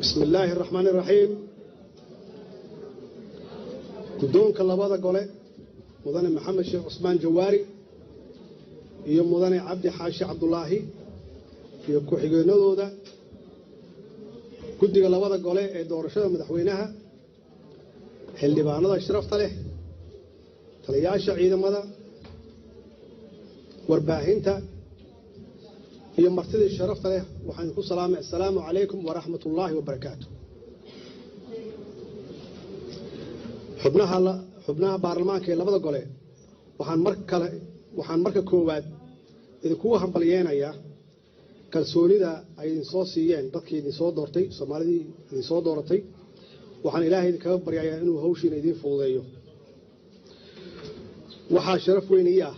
Bismi illaahi araxmaani iraxiim. Guddoonka labada gole, mudane Maxamed Sheekh Cusmaan Jawaari iyo mudane Cabdi Xaashi Cabdulaahi iyo ku-xigeenadooda, guddiga labada gole ee doorashada madaxweynaha, xildhibaanada sharafta leh, taliyaasha ciidamada, warbaahinta iyo martidii sharafta leh, waxaan ku salaamay assalaamu calaykum waraxmat ullaahi wabarakaatu. Xubnaha baarlamaanka ee labada gole, waxaan mar kale waxaan marka koowaad idinkugu hambalyeenayaa kalsoonida ay idinsoo siiyeen dadkii idinsoo doortay, Soomaalidii idinsoo dooratay. Waxaan Ilaahay idinkaga baryayaa inuu hawshiina idiin fududeeyo. Waxaa sharaf weyn ii ah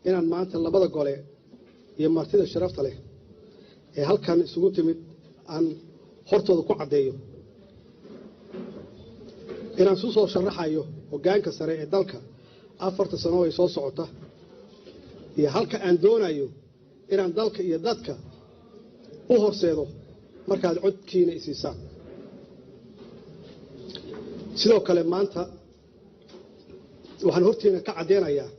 inaan maanta labada gole iyo martida sharafta leh ee halkan isugu timid aan hortooda ku caddeeyo inaan su soo sharaxayo hoggaanka sare ee dalka 4ta sano ay soo socota, iyo halka aan doonayo inaan dalka iyo dadka u horseedo markaad codkiina isiisaan. Sidoo kale maanta waxaan hortiina ka caddeynayaa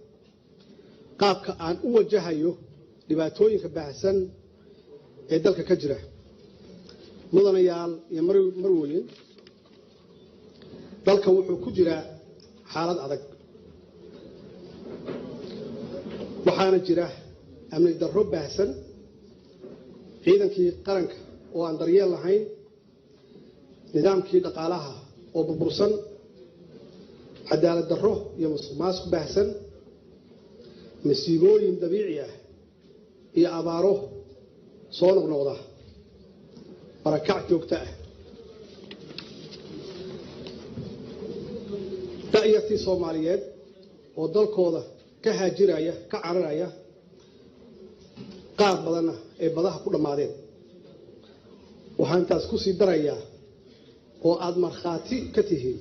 qaabka aan u wajahayo dhibaatooyinka baahsan ee dalka ka jira. Mudanayaal iyo marwooyin, dalka wuxuu ku jiraa xaalad adag, waxaana jira amni darro baahsan, ciidankii qaranka oo aan daryeel lahayn, nidaamkii dhaqaalaha oo burbursan, cadaalad darro iyo musuq maasuq baahsan, masiibooyin dabiici ah iyo abaaro soo noqnoqda, barakac joogto ah, da'yartii Soomaaliyeed oo dalkooda ka haajiraya, ka cararaya, qaar badanna ay badaha ku dhammaadeen. Waxaan intaas ku sii darayaa oo aada markhaati ka tihiin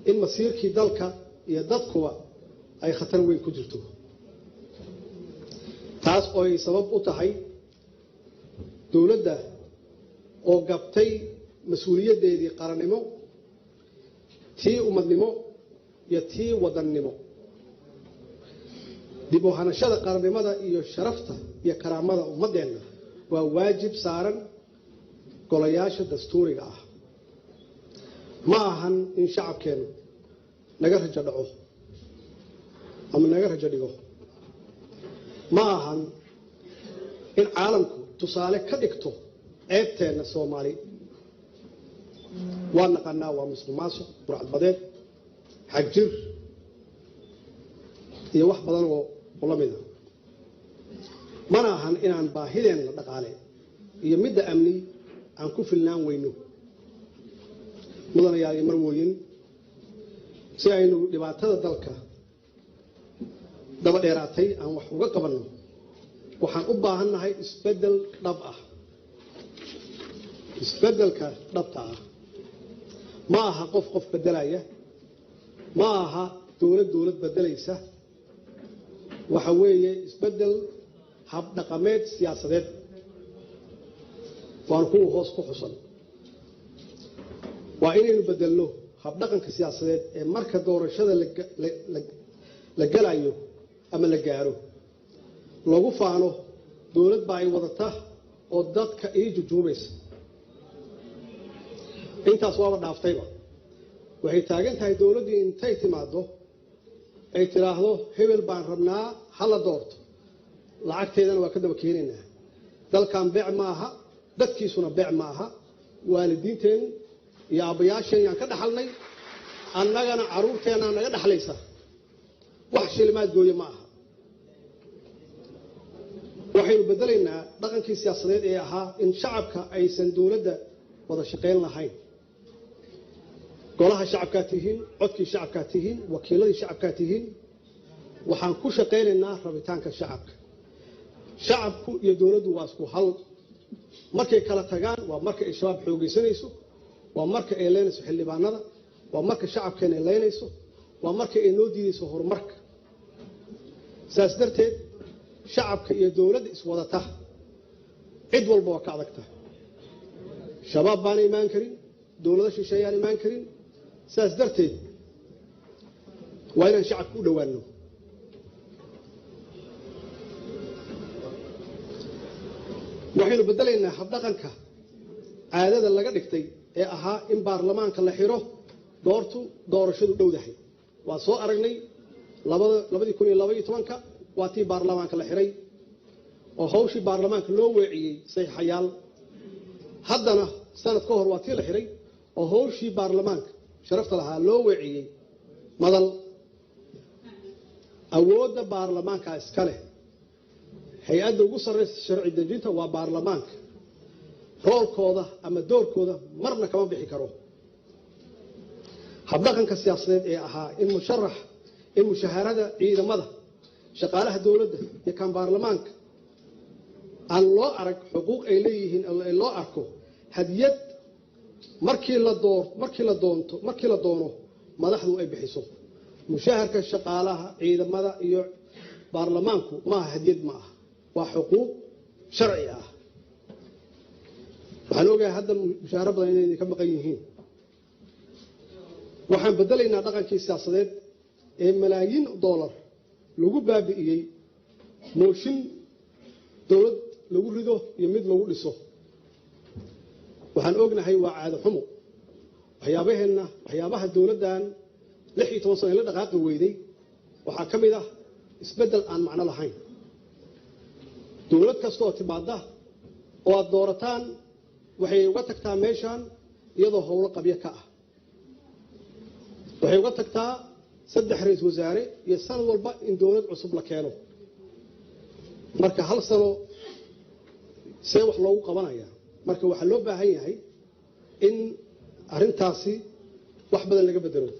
in masiirkii dalka iyo dadkuba ay khatar weyn ku jirto, taas oo ay sabab u tahay dowladda oo gabtay mas-uuliyaddeedii qarannimo, tii ummadnimo iyo tii wadannimo. Dib u hanashada qarannimada iyo sharafta iyo karaamada ummaddeenna waa waajib saaran golayaasha dastuuriga ah. Ma ahan in shacabkeennu naga rajo dhaco ama naga rajo dhigo. Ma ahan in caalamku tusaale ka dhigto ceebteenna. Soomaali waa naqanaa, waa musuq maasuq, burcadbadeed, xagjir iyo wax badan oo la mida. Mana ahan inaan baahideenna dhaqaale iyo midda amni aan ku filnaan weyno. Mudanayaal iyo marwooyin, si aynu dhibaatada dalka daba dheeraatay aan wax uga qabanno, waxaan u baahannahay isbeddel dhab ah. Isbeddelka dhabta ah ma aha qof qof beddelaya, ma aha dowlad dowlad beddelaysa. Waxa weeye isbeddel habdhaqameed siyaasadeed, waana kuwa hoos ku xusan. Waa inaynu beddelno habdhaqanka siyaasadeed ee marka doorashada la galayo ama la gaaro lagu faano dowlad baa ay wadata oo dadka ii jujuubaysa. Intaas waaba dhaaftayba. Waxay taagan tahay dowladdii intay timaaddo ay tidhaahdo hebel baan rabnaa, hala doorto, lacagteedana waa ka daba keenaynaa. Dalkan beec ma aha, dadkiisuna beec ma aha. Waalidiinteen iyo aabbayaasheen yaan ka dhaxalnay, annagana carruurteennaa naga dhaxlaysa. Wax shilimaad gooye ma aha. Waxaynu beddelaynaa dhaqankii siyaasadeed ee ahaa in shacabka aysan dowladda wada shaqayn lahayn. Golaha shacabkaa tihiin, codkii shacabkaa tihiin, wakiiladii shacabkaa tihiin. Waxaan ku shaqaynaynaa rabitaanka shacabka. Shacabku iyo dowladdu waa isku hal. Markay kala tagaan waa marka ay Shabaab xoogaysanayso, waa marka ay leynayso xildhibaanada, waa marka shacabkeena ay leynayso, waa marka ay noo diidayso horumarka. Saas darteed shacabka iyo dowladda iswadata cid walba waa ka adagta. Shabaab baana imaan karin, dowlado shisheeyaan imaan karin. Sidaas darteed waa inaan shacabka u dhowaanno. Waxaynu beddelaynaa habdhaqanka caadada laga dhigtay ee ahaa in baarlamaanka la xiro goortu doorashadu dhowdahay. Waa soo aragnay 2012-ka, waa tii baarlamaanka la xiray oo hawshii baarlamaanka loo weeciyey saxiixayaal. Haddana sanad ka hor waa tii la xiray oo hawshii baarlamaanka sharafta lahaa loo weeciyey madal. Awoodda baarlamaanka iska leh, hay-adda ugu sarraysa sharci dejinta waa baarlamaanka. Roolkooda ama doorkooda marna kama bixi karo. Habdhaqanka siyaasadeed ee ahaa in musharax in mushaharada ciidamada, shaqaalaha dowladda iyo kan baarlamaanka aan loo arag xuquuq ay leeyihiin, loo arko hadiyad markii la door markii la doonto markii la doono madaxdu ay bixiso. Mushaharka shaqaalaha, ciidamada iyo baarlamaanku maaha hadiyad, ma aha, waa xuquuq sharci ah. Waxaan ogahay hadda mushaaharo badan inay ka maqan yihiin. Waxaan beddelaynaa dhaqankii siyaasadeed ee malaayiin doolar lagu baabi'iyey mooshin dowlad lagu rido iyo mid lagu dhiso. Waxaan ognahay waa caado xumo. Waxyaabaheenna, waxyaabaha dowladdan 16 sano la dhaqaaqi weyday waxaa ka mid ah isbeddel aan macno lahayn. Dowlad kasta oo timaadda oo aad doorataan waxay uga tagtaa meeshan iyadoo howlo qabyo ka ah. Waxay uga tagtaa 3 ra-iisul wasaare iyo sanad walba in dowlad cusub la keeno. Marka hal sano see wax loogu qabanayaa? Marka waxaa loo baahan yahay in arrintaasi wax badan laga bedelo.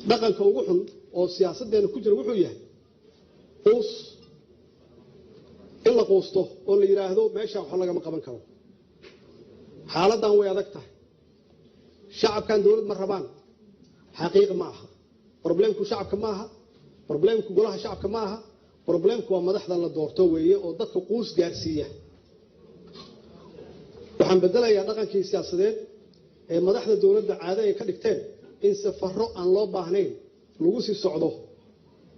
Dhaqanka ugu xun oo siyaasaddeena ku jira wuxuu yahay quus, in la quusto oo la yidhaahdo meeshaan waxba lagama qaban karo, xaaladdan way adag tahay, shacabkan dowlad ma rabaan. Xaqiiq ma aha. Problemku shacabka ma aha, problemku golaha shacabka ma aha, problemku waa madaxda la doorto weeye oo dadka quus gaarsiiya. Waxaan beddelayaa dhaqankii siyaasadeed ee madaxda dowladda caado ay ka dhigteen in safarro aan loo baahnayn lagu sii socdo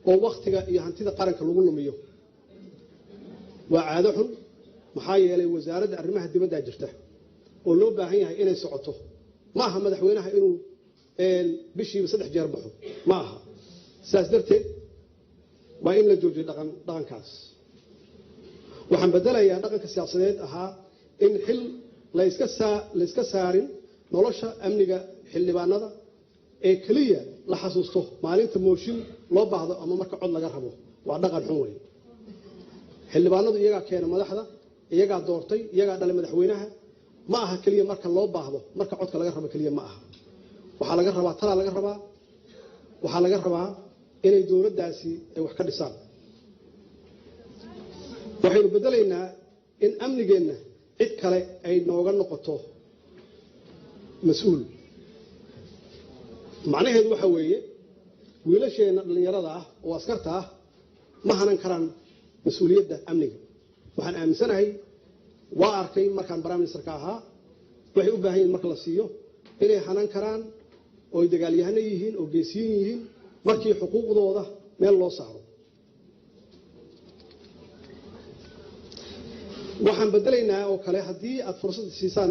oo wakhtiga iyo hantida qaranka lagu lumiyo. Waa caado xun, maxaa yeelay wasaaradda arrimaha dibaddaa jirta oo loo baahan yahay inay socoto. Ma aha madaxweynaha inuu bishiiba 3 jeer baxo, ma aha. Sidaas darteed waa in la joojiyo dhaqankaas. Waxaan beddelayaa dhaqanka siyaasadeed ahaa in xil layska saarin nolosha amniga xildhibaanada ee keliya la xasuusto maalinta mooshin loo baahdo ama marka cod laga rabo. Waa dhaqan xun wey. Xildhibaanadu iyagaa keena madaxda, iyagaa doortay, iyagaa dhalay madaxweynaha. Ma aha keliya marka loo baahdo, marka codka laga rabo keliya ma aha. Waxaa laga rabaa talaa laga rabaa, waxaa laga rabaa inay dowladdaasi ay wax ka dhisaan. Waxaynu beddelaynaa in amnigeenna cid kale ay nooga noqoto mas-uul. Macnaheedu waxa weeye wiilasheenna dhallinyarada ah oo askarta ah ma hanan karaan mas-uuliyadda amniga. Waxaan aaminsanahay, waa arkay markaan prime ministerka ahaa, waxay u baahan yihin marka la siiyo inay hanan karaan oo ay dagaalyahano yihiin oo geesiyin yihiin markii xuquuqdooda meel loo saaro. Waxaan beddelaynaa oo kale haddii aad fursad siisaan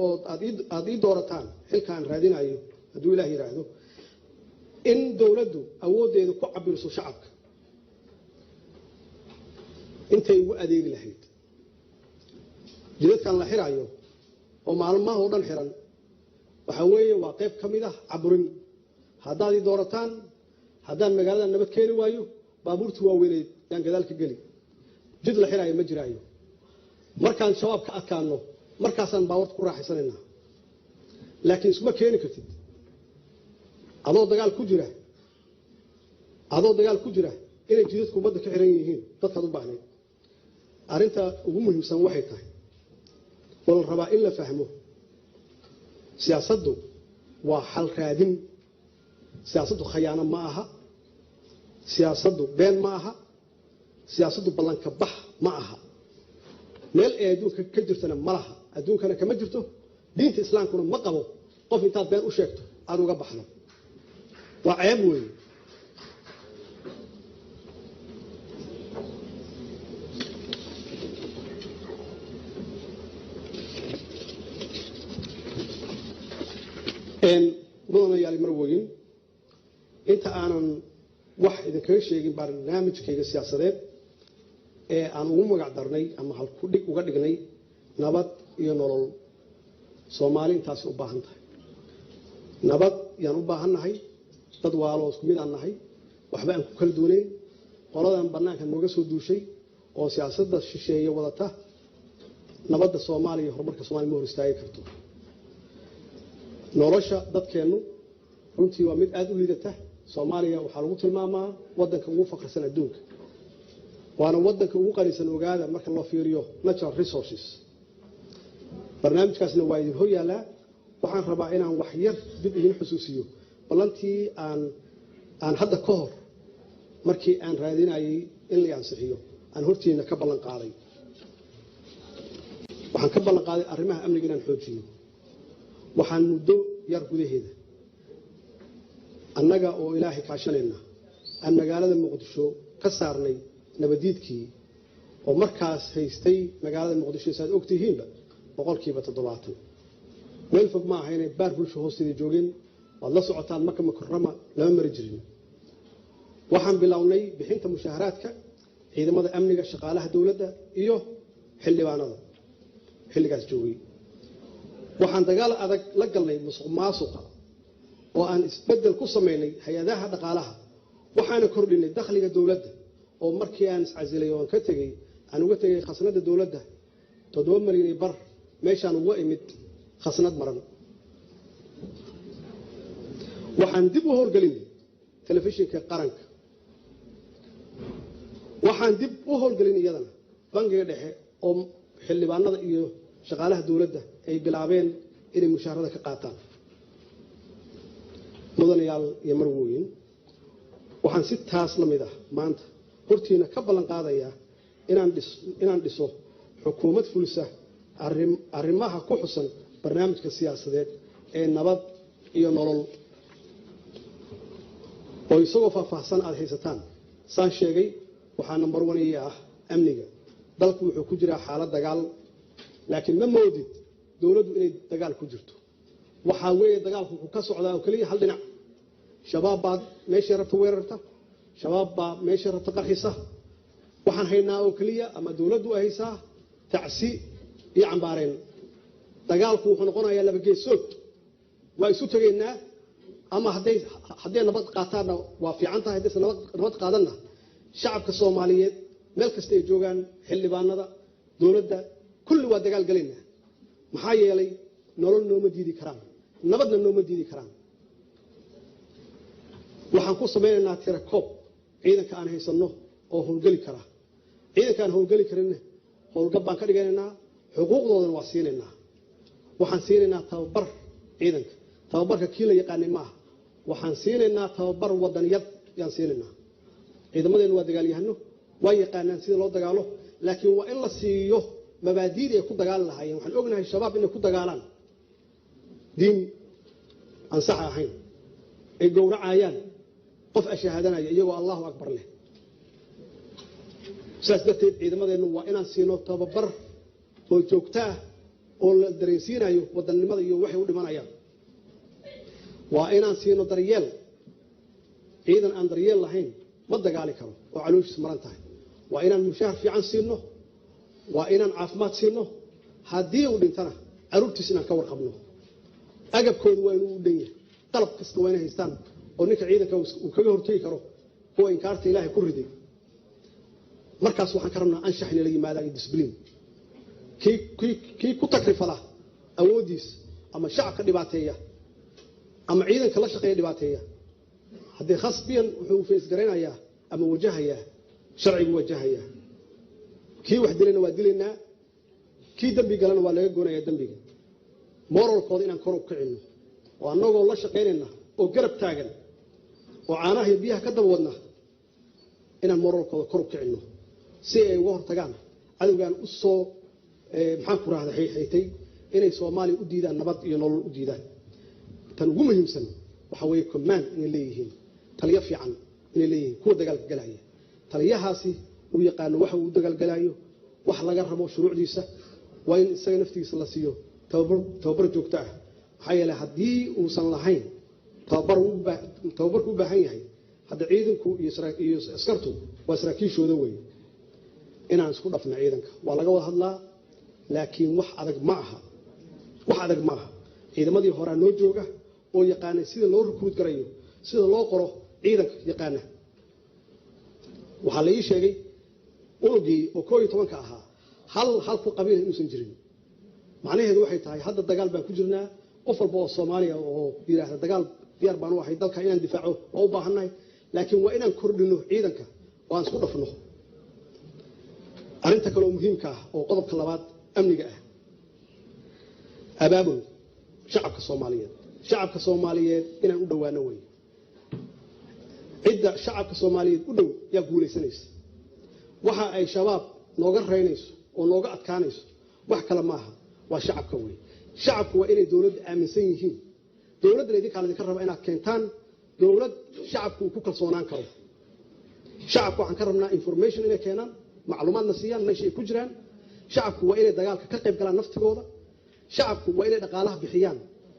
oo aad ii doorataan xilka aan raadinayo, hadduu ilaah yidhaahdo, in dowladdu awooddeeda ku cabirso shacabka intay ugu adeegi lahayd. Jidadkan la xirayo oo maalmaha oo dhan xiran waxaa weeye waa qayb ka mid ah caburin. Haddaad ii doorataan, haddaan magaalada nabad keeni waayo, baabuurtii waaweyneyd yaan gadaal ka geli, jid la xiraayo ma jiraayo. Markaan shabaab ka adkaano markaasaan baabuurta ku raaxaysanaynaa. Laakiin iskuma keeni kartid adoo dagaal ku jira, adoo dagaal ku jira inay jidadku ummadda ka xiran yihiin dadkaad u baahnayd. Arrinta ugu muhiimsan waxay tahay oo la rabaa in la fahmo, siyaasaddu waa xal raadin. Siyaasaddu khayaano ma aha, siyaasaddu been ma aha, siyaasaddu ballanka bax ma aha, meel ay adduunka ka jirtana ma laha. Adduunkana kama jirto, diinta islaamkuna ma qabo qof intaad been u sheegto aada uga baxdo, waa ceeb weeye. Mudanayaal marweyn, inta aanan wax idinkaga sheegin barnaamijkayga siyaasadeed ee aan ugu magac darnay ama halkudhig uga dhignay nabad iyo nolol, Soomaali intaasi u baahan tahay. Nabad yaan u baahannahay, dad waalo isku mid aan nahay, waxba aan ku kala duwanayn. Qoladan bannaanka nooga soo duushay oo siyaasadda shisheeye wadata nabadda Soomaaliya iyo horumarka Somalia ma hor istaagi karto. Nolosha dadkeennu runtii waa mid aada u liidata. Soomaaliya waxaa lagu tilmaamaa waddanka ugu faqrisan adduunka, waana waddanka ugu qanisan ogaada marka loo fiiriyo natural resources. Barnaamijkaasna waa idin hor yaallaa. Waxaan rabaa inaan wax yar dib idin xusuusiyo ballantii aan hadda ka hor markii aan raadinayay in la ansixiyo aan hortiina ka ballan qaaday. Waxaan ka ballan qaaday arrimaha amniga inaan xoojiyo. Waxaan muddo yar gudaheeda annaga oo Ilaahay kaashanayna aan magaalada Muqdisho ka saarnay nabadiidkii oo markaas haystay magaalada Muqdisho, saad ogtihiinba, 70%. Meel fog ma ahayne, baar bulsho hoosteeda joogeen, waad la socotaan. Maka Mukarama lama mari jirin. Waxaan bilownay bixinta mushaaharaadka ciidamada amniga, shaqaalaha dowladda iyo xildhibaanada xilligaas joogay. Waxaan dagaal adag la galnay musuq maasuqa oo aan isbeddel ku samaynay hay-adaha dhaqaalaha. Waxaana kordhinay dakhliga dowladda oo markii aan iscasilay oo aan ka tegey aan uga tegay khasnada dowladda 7.5 milyan, meeshaan uga imid khasnad maran. Waxaan dib u howlgelinay telefishinka qaranka. Waxaan dib u howlgelinay iyadana bangiga dhexe oo xildhibaanada iyo shaqaalaha dowladda ay bilaabeen inay mushaharada ka qaataan. Mudanayaal iyo marwooyin, waxaan si taas la mid ah maanta hortiina ka ballan qaadayaa inaan dhiso xukuumad fulisa arrimaha ku xusan barnaamijka siyaasadeed ee nabad iyo nolol oo isagoo faahfaahsan aada haysataan. Saan sheegay, waxaa number one ii ah amniga. Dalku wuxuu ku jiraa xaalad dagaal, laakiin ma moodid dowladdu inay dagaal ku jirto. Waxaa weeye dagaalku wuxuu ka socdaa oo keliya hal dhinac. Shabaab baad meeshay rabta weerarta, Shabaab baa meeshay rabta qarxisa. Waxaan haynaa oo keliya ama dowladdu ay haysaa tacsi iyo cambaareen. Dagaalku wuxuu noqonayaa laba geesood, waa isu tegaynaa ama hadday nabad qaataanna waa fiican tahay, haddaysan nabad qaadanna shacabka Soomaaliyeed meel kasta ay joogaan, xildhibaanada, dowladda, kulli waa dagaal gelaynaa. Maxaa yeelay nolol nooma diidi karaan, nabadna nooma diidi karaan. Waxaan ku samaynaynaa tirakoob ciidanka aan haysanno oo howlgeli kara. Ciidanka aan howlgeli karinna howlgab baan ka dhiganaynaa, xuquuqdoodana waa siinaynaa. Waxaan siinaynaa tababar ciidanka. Tababarka kii la yaqaanay ma aha, waxaan siinaynaa tababar wadaniyad yaan siinaynaa. Ciidamadeennu waa dagaalyahano, waa yaqaanaan sida loo dagaalo, laakiin waa in la siiyo mabaadiidii ay ku dagaali lahaayeen. Waxaan ognahay Shabaab inay ku dagaalaan diin aan sax ahayn, ay gowracayaan qof ashahaadanaya iyagoo Allahu akbar leh. Saas darteed ciidamadeennu waa inaan siino tababar oo joogto ah oo la dareensiinayo wadannimada iyo waxay u dhimanayaan. Waa inaan siino daryeel. Ciidan aan daryeel lahayn ma dagaali karo oo calooshiis maran tahay. Waa inaan mushaahar fiican siino, waa inaan caafimaad siino, haddii uu dhintana caruurtiis inaan ka warqabno. Agabkoodu waa inuu u dhan yahay, qalab kasta waa inay haystaan oo ninka ciidanka uu kaga hortegi karo kuwa inkaarta Ilaahay ku riday. Markaas waxaan ka rabnaa anshax inala yimaadaan iyo discipline. Kii ku takrifala awooddiis ama shacabka dhibaateeya ama ciidanka la shaqeeya dhibaateeya, haddii khasbiyan wuxuu face garaynayaa ama wajahayaa sharcigu wajahayaa. Kii wax dilayna waa dilaynaa, kii dembi galana waa laga goonayaa dembiga. Moralkooda inaan kor u kicinno oo annagoo la shaqaynayna oo garab taagan oo caanaha iyo biyaha ka daba wadna inaan moralkooda kor u kicinno si ay uga hortagaan cadowgaan u soo, maxaan ku rahda, xayxaytay. Inay Soomaaliya u diidaan nabad iyo nolol u diidaan. Tan ugu muhiimsan waxa weeye command inay leeyihiin, taliyo fiican inay leeyihiin. Kuwa dagaalka galaya, taliyahaasi uu yaqaano waxa uu dagaalgalayo, wax laga rabo, shuruucdiisa. Waa in isaga naftigiisa la siiyo tababar joogto ah, maxaa yeeley haddii uusan lahayn tababar, tababarku u baahan yahay hadda ciidanku iyo askartu waa saraakiishooda wey. Inaan isku dhafno ciidanka waa laga wada hadlaa, laakiin wax adag ma aha, wax adag ma aha. Ciidamadii horaa noo jooga oo yaqaanay sida loo recruit garayo, sida loo qoro ciidanka yaqaana. Waxaa la ii sheegay unugii oo 11-ka ahaa hal ku qabiila inuusan jirin. Macnaheedu waxay tahay hadda dagaal baan ku jirnaa. Qof walba oo Soomaaliya oo yidhaahda dagaal diyaar baan u ahay, dalka inaan difaaco waa u baahannahay, laakiin waa inaan kordhino ciidanka oo aan isku dhafno. Arrinta kale oo muhiimka ah oo qodobka labaad amniga ah, abaabul shacabka Soomaaliyeed. Shacabka Soomaaliyeed inaan u dhowaano wey. Cidda shacabka Soomaaliyeed u dhow yaa guulaysanaysa. Waxa ay Shabaab nooga raynayso oo nooga adkaanayso wax kale maaha, waa shacabka wey. Shacabku waa inay dowladda aaminsan yihiin. Dowladdana idinkaa laydinka raba inaad keentaan dowlad shacabku uu ku kalsoonaan karo. Shacabku waxaan ka rabnaa information inay keenaan, macluumaadna siiyaan meesha ay ku jiraan. Shacabku waa inay dagaalka ka qayb galaan naftigooda. Shacabku waa inay dhaqaalaha bixiyaan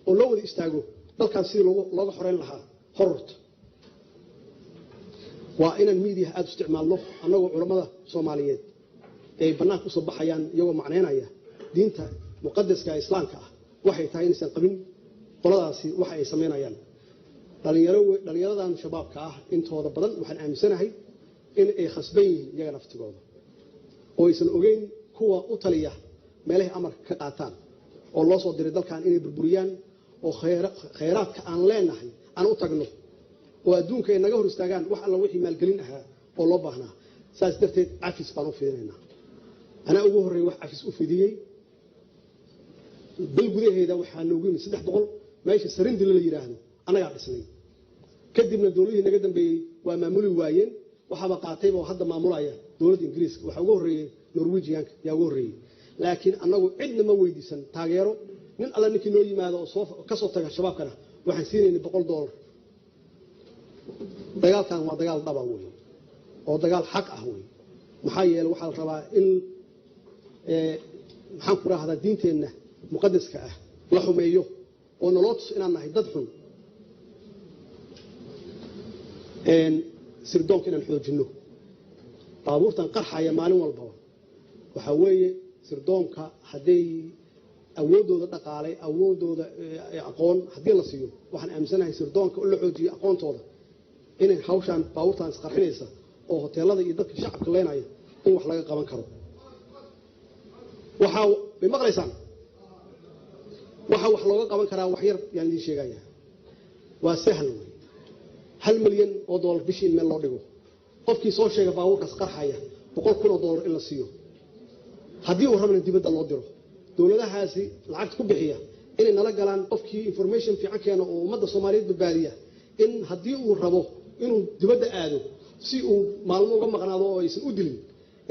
oo loo wada istaago dalkan sidii looga xoreyn lahaa hororta. Waa inaan miidiyaha aada u isticmaalno, annagoo culammada Soomaaliyeed ay bannaanka usoo baxayaan iyagoo macnaynaya diinta muqadaska islaamka ah waxay tahay inaysan qabin qoladaasi waxa ay samaynayaan. Dhalinyaradan shabaabka ah intooda badan waxaan aaminsanahay in ay khasban yihiin iyaga naftigooda oo aysan ogeyn kuwa u taliya meelahay amarka ka qaataan oo loo soo diray dalkan inay burburiyaan oo khayraadka aan leenahay aan u tagno oo adduunka ay naga hor istaagaan wax alla wixii maalgelin ahaa oo loo baahnaa. Saas darteed cafis baan u fidinaynaa. Anaa ugu horreeyay wax cafis u fidiyey. Bil gudaheeda waxaa noogu yimid 300. Meesha Sarindile la yidhaahdo annagaa dhisnay. Kadibna dowladihii naga dambeeyey waa maamuli waayeen. Waxaaba qaatayba oo hadda maamulaya dowladda Ingiriiska. Waxaa ugu horreeyey Norwegianka yaa ugu horreeyey, laakiin annagu cidna ma weydiisan taageero. Nin alla ninkii noo yimaado oo soo ka soo taga shabaabkana waxaan siinaynay $100. Dagaalkan waa dagaal dhaba wey oo dagaal xaq ah wey, maxaa yeeley waxaa la rabaa in, maxaan ku rahdaa, diinteenna muqadaska ah la xumeeyo oo naloo tuso inaan nahay dad xun. Sirdoonka inaan xoojinno. Baabuurtan qarxaya maalin walbaba waxaa weeye sirdoonka hadday awooddooda dhaqaalay, awooddooda aqoon haddii la siiyo, waxaan aaminsanahay sirdoonka in la xoojiyo aqoontooda inay hawshaan baabuurtan isqarxinaysa oo hoteelada iyo dadka shacabka leenaya in wax laga qaban karo. Waxaa may maqlaysaan? Waxa wax looga qaban karaa wax yar yaan idiin sheegaya, waa sahal wey. $1 milyan bishii in meel loo dhigo, qofkii soo sheega baabuurkaas qarxaya $100,000 in la siiyo, haddii uu rabana dibadda loo diro. Dowladahaasi lacagta ku bixiya inay nala galaan, qofkii information fiican keena oo ummadda Soomaaliyeed badbaadiya in haddii uu rabo inuu dibadda aado si uu maalmo uga maqnaado oo aysan u dilin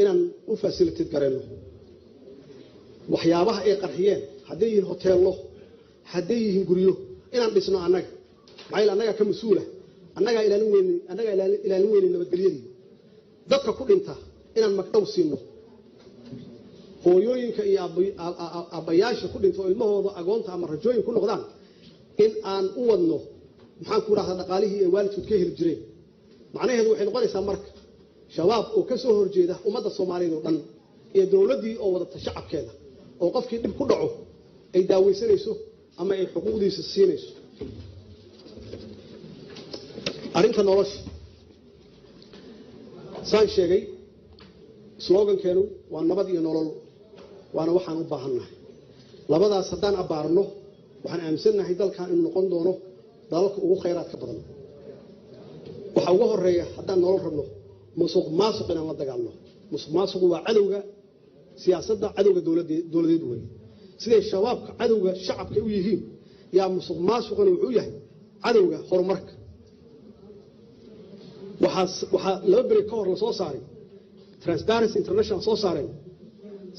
inaan u facilitate garayno. Waxyaabaha ay qarxiyeen, hadday yihiin hoteello, hadday yihiin guryo, inaan dhisno annaga, maxaa yeele annagaa ka mas-uula, annagaa ilaalin weyne, annagaa ilaalin weyne nabadgelyadii. Dadka ku dhinta inaan magdhow siino, hooyooyinka iyo aabbayaasha ku dhinta oo ilmahooda agoonta ama rajooyin ku noqdaan in aan u wadno, maxaan ku rahdaa, dhaqaalihii ay waalidkood ka heli jireen. Macnaheedu waxay noqonaysaa marka shabaab oo ka soo horjeeda ummadda Soomaaliyeed oo dhan iyo dowladdii oo wadata shacabkeeda oo qofkii dhib ku dhaco ay daaweysanayso ama ay xuquuqdiisa siinayso. Arrinta nolosha, saan sheegay, slogankeenu waa nabad iyo nolol, waana waxaan u baahannahay. Labadaas haddaan abbaarno, waxaan aaminsannahay dalkan inuu noqon doono dalalka ugu khayraadka badan. Waxaa uga horeeya haddaan nolol rabno musuq maasuq inaan la dagaalno. Musuq maasuqu waa cadowga siyaasadda, cadowga dowladeed wey. Siday shabaabka cadowga shacabka u yihiin yaa musuq maasuqana wuxuu yahay cadowga horumarka. Waxaa 2 beri ka hor la soo saaray, Transparency International soo saareen,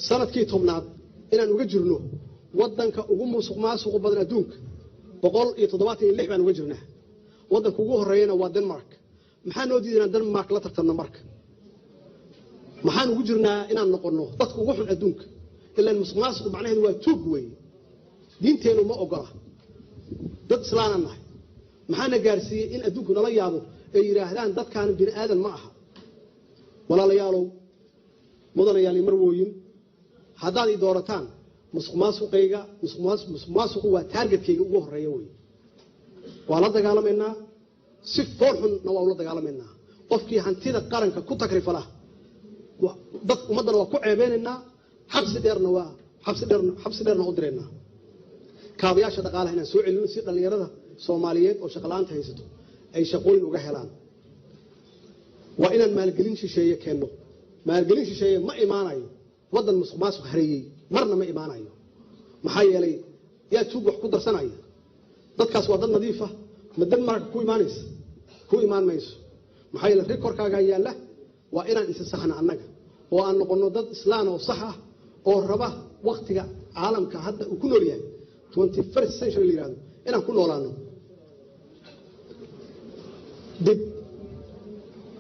sanadkii 10aad inaan uga jirno Waddanka ugu musuq maasuqu badan adduunka 176 baan uga jirnaa. Waddanka ugu horreeyana waa Denmark. Maxaa noo diiday inaan Denmark la tartanno? Marka maxaan ugu jirnaa inaan noqonno dadka ugu xun adduunka? Ilaan musuq maasuqu macnaheedu waa tuug weeye. Diinteennu ma ogola, dad islaanaan nahay. Maxaana gaarsiiyey in adduunku nala yaabo ay yidhaahdaan dadkaani bini aadan ma aha? Walaalayaalow, mudanayaal iyo marwooyin, haddaad i doorataan, musuq maasuqayga, musuq maasuqu waa targetkayga ugu horreeya wey. Waa la dagaalamaynaa, si fool xunna waa ula dagaalamaynaa. Qofkii hantida qaranka ku takrifala, dad ummaddana waa ku ceebeynaynaa, xabsi dheerna waa xabsi dheerna u diraynaa. Kaabayaasha dhaqaalaha inaan soo celino si dhallinyarada Soomaaliyeed oo shaqo-la'aanta haysato ay shaqooyin uga helaan. Waa inaan maalgelin shisheeye keenno. Maalgelin shisheeye ma imaanayo waddan musuq maasuq hareeyey, marna ma imaanayo. Maxaa yeelay, yaa tuug wax ku darsanaya? Dadkaas waa dad nadiifa. Ma Denmark ku imaanaysa? Ku imaan mayso. Maxaa yeelay, recordkaagaa yaalla. Waa inaan isa saxna annaga oo aan noqonno dad islaan oo sax ah oo raba waktiga caalamka hadda uu ku nool yahay, 21st century la yihahdo, inaan ku noolaano. Dib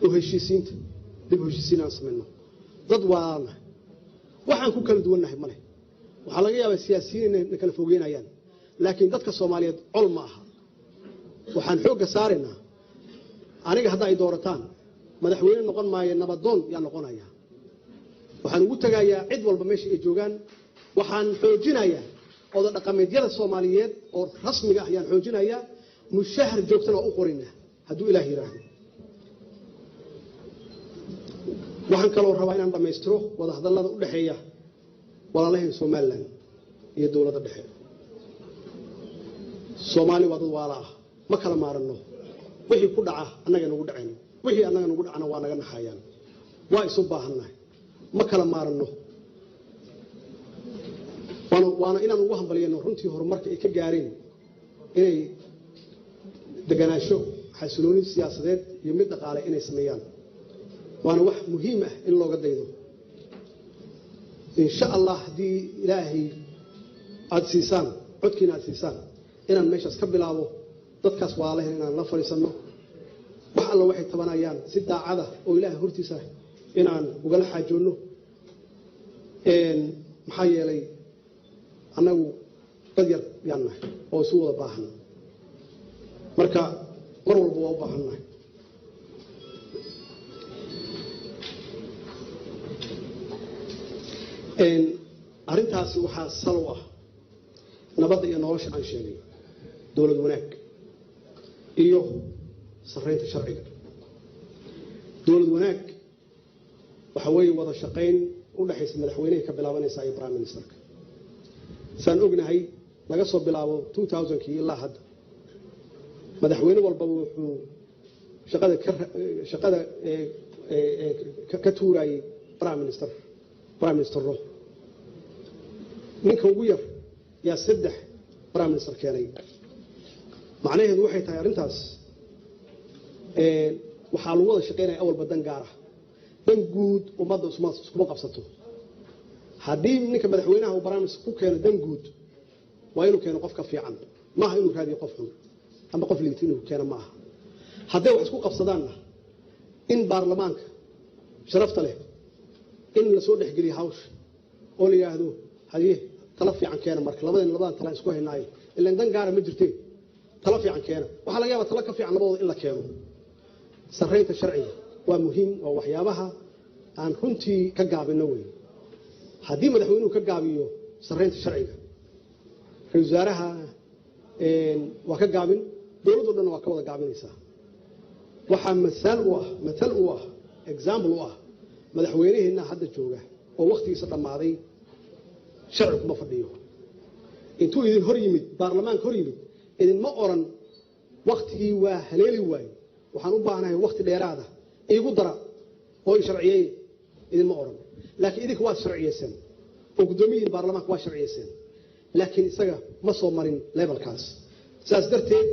u heshiisiinta, dib u heshiisiin aan samayno. Dad waalanahay, waxaan ku kala duwannahay male. Waxaa laga yaabaa siyaasiyiin inay na kala fogeynayaan, laakiin dadka Soomaaliyeed col ma aha. Waxaan xoogga saaraynaa, aniga hadda ay doorataan, madaxweyne noqon maayo, nabadoon yaa noqonaya. Waxaan ugu tegayaa cid walba meesha ay joogaan. Waxaan xoojinayaa oda dhaqameedyada Soomaaliyeed oo rasmiga ah ayaan xoojinayaa. Mushahar joogtana waa u qoraynaa, hadduu Ilaah yidhaahdo. Waxaan kaloo rabaa inaan dhammaystiro wadahadallada u dhexeeya walaalaheen Somaliland iyo dowladda dhexe. Soomaali waa dad waala ah, ma kala maaranno. Wixii ku dhaca annaga nagu dhaceen, wixii annaga nagu dhacana waa naga naxayaan. Waa isu baahannahay, ma kala maaranno. Waana inaan ugu hambalyano runtii horumarka ay ka gaareen inay deganaansho, xasilooni siyaasadeed iyo mid dhaqaale inay sameeyaan. Waana wax muhiim ah in looga daydo, insha Allah, haddii Ilaahay aada siisaan codkiina, aada siisaan inaan meeshaas ka bilaabo. Dadkaas walaalahen inaan la fadhiisanno, wax alla waxay tabanayaan si daacada oo Ilaahay hortiisa inaan ugala xaajoonno. Maxaa yeelay, annagu dad yar yaan nahay oo isu wada baahan. Marka mar walba waa u baahan nahay. Arrintaasi waxaa sal u ah nabadda iyo nolosha aan sheegay, dowlad wanaag iyo sarreynta sharciga. Dowlad wanaag waxa weeye wada shaqayn u dhexaysa madaxweynehay ka bilaabanaysaa iyo prime ministerka. Saan ognahay, laga soo bilaabo 2000kii ilaa hadda, madaxweyne walbaba wuxuu shaqada ka shaqada ka tuurayay prime minister, prime ministerro. Ninka ugu yar yaa saddex prime minister keenay. Macnaheedu waxay tahay arrintaas waxaa lagu wada shaqaynaya awalba dan gaar ah, dan guud ummadda iskuma qabsato. Haddii ninka madaxweynaha uu prime minister ku keeno dan guud, waa inuu keeno qof ka fiican. Maaha inuu raadiyo qof xun ama qof liito inuu keeno ma aha. Hadday wax isku qabsadaanna, in baarlamaanka sharafta leh in lasoo dhexgeliyo hawsha oo la yidhaahdo, "Haye, tala fiican keena." Marka labadan labadan talaan isku haynaayo, ilaan dan gaara ma jirteen, tala fiican keena. Waxaa laga yaabaa talo ka fiican labadooda in la keeno. Sarreynta sharciga waa muhiim, waa waxyaabaha aan runtii ka gaabino wey. Haddii madaxweynuhu ka gaabiyo sarreynta sharciga, ra-isul wasaaraha waa ka gaabin, dowladdo dhanna waa ka wada gaabinaysaa. Waxaa masaal u ah, matal u ah, example u ah madaxweyneheenna hadda jooga oo wakhtigiisa dhammaaday. Sharci kuma fadhiyo. Intuu idin hor yimid, baarlamaanka hor yimid, idinma oran, "Wakhtigii waa haleeli waaye, waxaan u baahnahay wakhti dheeraada iigu dara oo i sharciyey," idinma oran. Laakiin idinka waad sharciyeyseen oo guddoomiyihiin baarlamaanka waa sharciyeyseen, laakiin isaga ma soo marin levelkaas. Saas darteed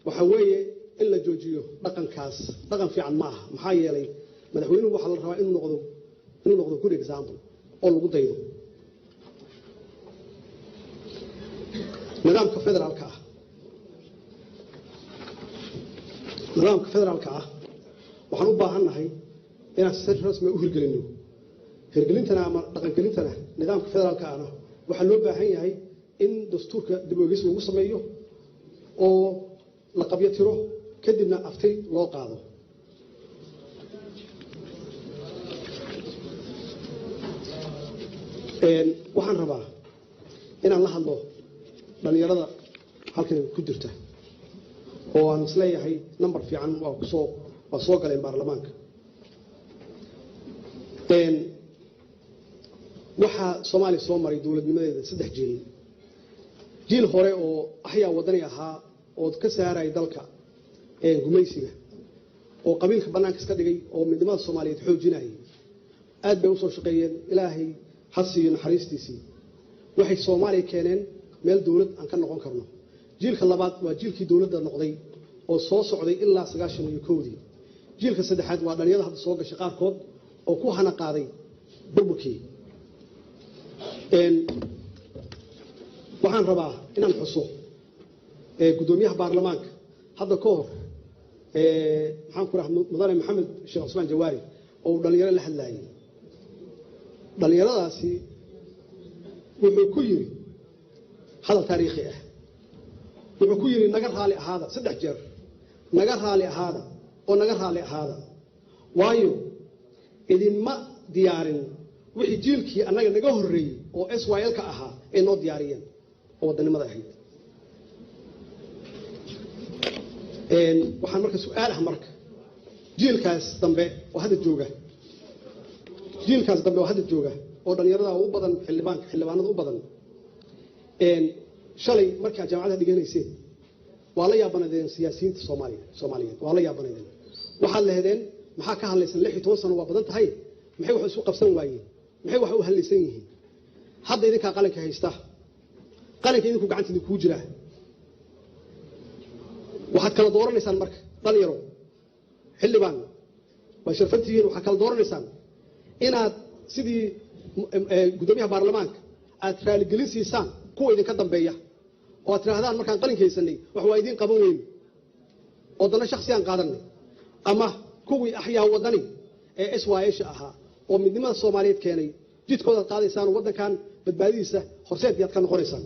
waxa weeye in la joojiyo dhaqankaas. Dhaqan fiican ma aha. Maxaa yeelay, madaxweynuhu waxaa la rabaa inuu noqdo good example oo lagu daydo. Nidaamka federaalka ah, nidaamka federaalka ah waxaan u baahannahay inaan si rasmi u hirgelino. Hirgelintana ama dhaqangelintana nidaamka federaalka ahna waxaa loo baahan yahay in dastuurka dib u eegis lagu sameeyo oo la qabyo tiro, kadibna aftay loo qaado. Waxaan rabaa inaan la hadlo dhalinyarada halkan ku jirta oo aan isleeyahay number fiican waa kusoo waa soo galeen baarlamaanka. Waxaa Soomaaliya soo maray dowladnimadeeda 3 jiil. Jiil hore oo axyaa wadani ahaa oo ka saaraya dalka gumaysiga oo qabiilka bannaanka iska dhigay oo midnimada Soomaaliyeed xoojinayay, aad bay usoo shaqeeyeen, Ilaahay ha siiyo naxariistiisii. Waxay Soomaaliya keeneen meel dowlad aan ka noqon karno. Jiilka labaad waa jiilkii dowladda noqday oo soo socday ilaa 91-dii. Jiilka saddexaad waa dhalinyarada hadda soo gashay qaarkood oo ku hana qaaday burburkii. Waxaan rabaa inaan xuso guddoomiyaha baarlamaanka hadda ka hor, maxaan ku rahaa, mudane Maxamed Sheekh Cusmaan Jawaari, oo uu dhalinyaro la hadlaayay. Dhalinyaradaasi wuxuu ku yiri hadal taariikhi ah, wuxuu ku yiri naga raali ahaada 3 jeer, naga raali ahaada oo naga raali ahaada, waayo idinma diyaarin wixii jiilkii annaga naga horreeyey oo SYL ka ahaa ay noo diyaariyeen oo waddanimada ahayd. Waxaan marka su-aal ah, marka jiilkaas dambe oo hadda jooga, jiilkaas dambe oo hadda jooga oo dhalinyarada u badan, xildhibaanka xildhibaanada u badan, shalay markaa jaamacadaha dhiganayseen waa la yaabanadeen siyaasiyiinta Soomaaliya Soomaaliyeed, waa la yaabanadeen. Waxaad lehdeen maxaa ka hadlaysan, 16 sano waa badan tahay, maxay wax isu qabsan waayeen, maxay wax u hadlaysan yihiin? Hadda idinkaa qalinka haysta, qalinka idinku gacanta idinkuu jiraa. Waxaad kala dooranaysaan marka dhalinyaro xildhibaan waa sharfantihiin, waxaad kala dooranaysaan inaad sidii guddoomiyaha baarlamaanka aad raaligelin siisaan kuwa idinka dambeeya oo aad tidhaahdaan markaan qalinka haysanay wax waa idiin qaban weyn oo dana shaksiyaan qaadanay, ama kuwii axyaa wadani ee SYL ahaa oo midnimada Soomaaliyeed keenay jidkoodaad qaadaysaan oo waddankan badbaadadiisa horseed yaad ka noqonaysaan.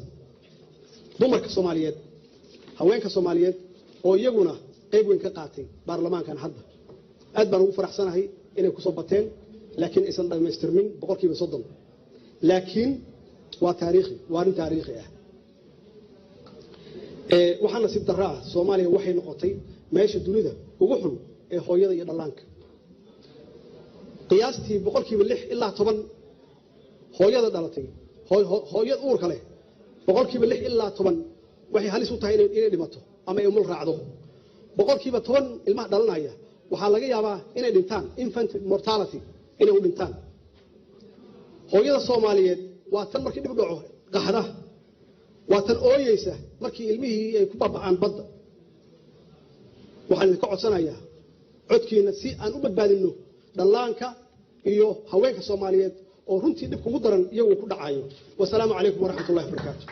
Dumarka Soomaaliyeed, haweenka Soomaaliyeed oo iyaguna qayb weyn ka qaatay baarlamaankan hadda, aad baan ugu faraxsanahay inay kusoo bateen, laakiin aysan dhammaystirmin 30%, laakiin waa taariikhi, waa arrin taariikhi ah. Waxaa nasiib darro ah, Soomaaliya waxay noqotay meesha dunida ugu xun ee hooyada iyo dhallaanka. Qiyaastii 6% ilaa 10 hooyada dhalatay, hooyad uurka leh, 6% ilaa 10 waxay halis u tahay inay dhimato ama ay umul raacdo. 10% ilmaha dhalanaya waxaa laga yaabaa inay dhintaan, infant mortality inay u dhintaan. Hooyada Soomaaliyeed waa tan markii dhib dhaco qaxda, waa tan ooyeysa markii ilmihii ay ku baaba'aan badda. Waxaan idinka codsanayaa codkiina si aan u badbaadinno dhallaanka iyo haweenka Soomaaliyeed oo runtii dhib kugu daran iyagu ku dhacayo. Wasalaamu calaykum waraxmatullahi wabarakaatu.